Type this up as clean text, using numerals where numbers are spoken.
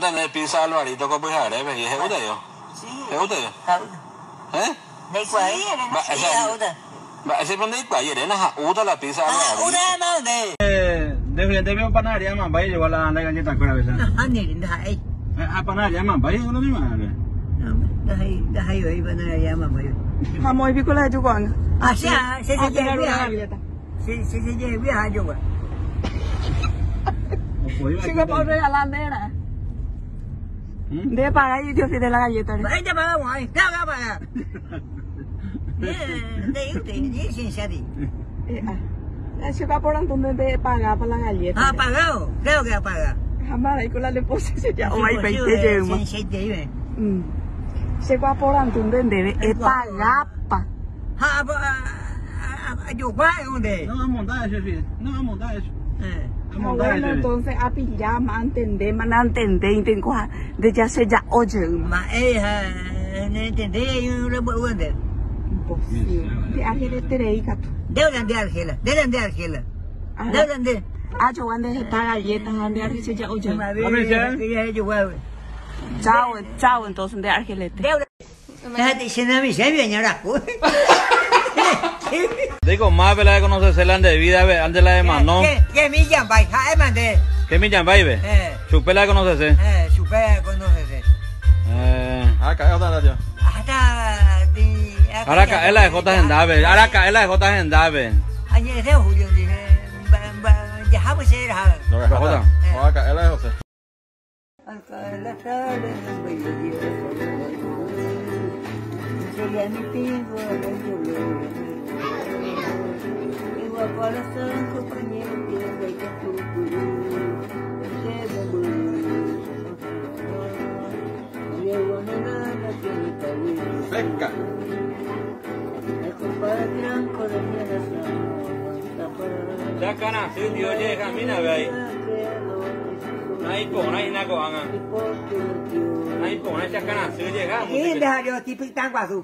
Aháta nde pizza Alvarito ko pyharépe, he'i he'úta yo. He'úta yo. Eh? Mba'éicha Mba'éichapa ndaikuaái eréna ha'úta la pizza Alvarito. Nde frente pe panadería mambái ojogua la nde galleta kuéra péicha. Nahániri, ndaha'éi. Ha panadería mambái ojogua la mi madre. Ndaha'éi, ndaha'éi voi panadería mambái. Ha moõ piko la eju ko'ág̃a? Ah, che, che, che, che, che, che, che, che, che, ajogua. Chico, pa regalar nde ra'e. Nde paga y yo de la galleta. Mba'éicha paga gua'ãi, claro que paga. Che aporandu nde pagápa la galleta. Ha pagado, claro que ha pagado. Ha maraiko la le pochy che ja ovaipaite jeýma. Che ko aporandu nde ndéve epagápa. Ha ajogua nde. No amonda eso, sí. No amonda eso. Ha bueno, entonces apilláma, antendéma, nantendéintenko ha nde ja che ja'o jeýma. Mba'e ha nerentendéi rembo'u nde. Imposible. Nde argeleterei katu. Nde la nde argela, nde la nde argela. Nde la nde. Ajogua nde heta galleta ha nde argel che ja'o jey. Ave. Chao, chao entonces nde argelete. Ndéiko mávape la reconocese la nde vida-pe antes la remano. Che mijambái, ha'éma nde. Che mijambáipe? Eh. Chupe la reconocese. Eh, chupe la reconocese. Eh. Araka'e ohóta nda tio. Ahata ti. Araka'e la ehóta hendápe, araka'e la ehóta hendápe. Añe'ẽse Julio ndive, jahávo che raha. Ohóta. Araka'e la ehose. Seca. Chakarasy tio ojehekamína ve ai. Naiporãi hína ko'ág̃a. Naiporãi chakarasy ojeheka. Inde ha yo tipytã guasu.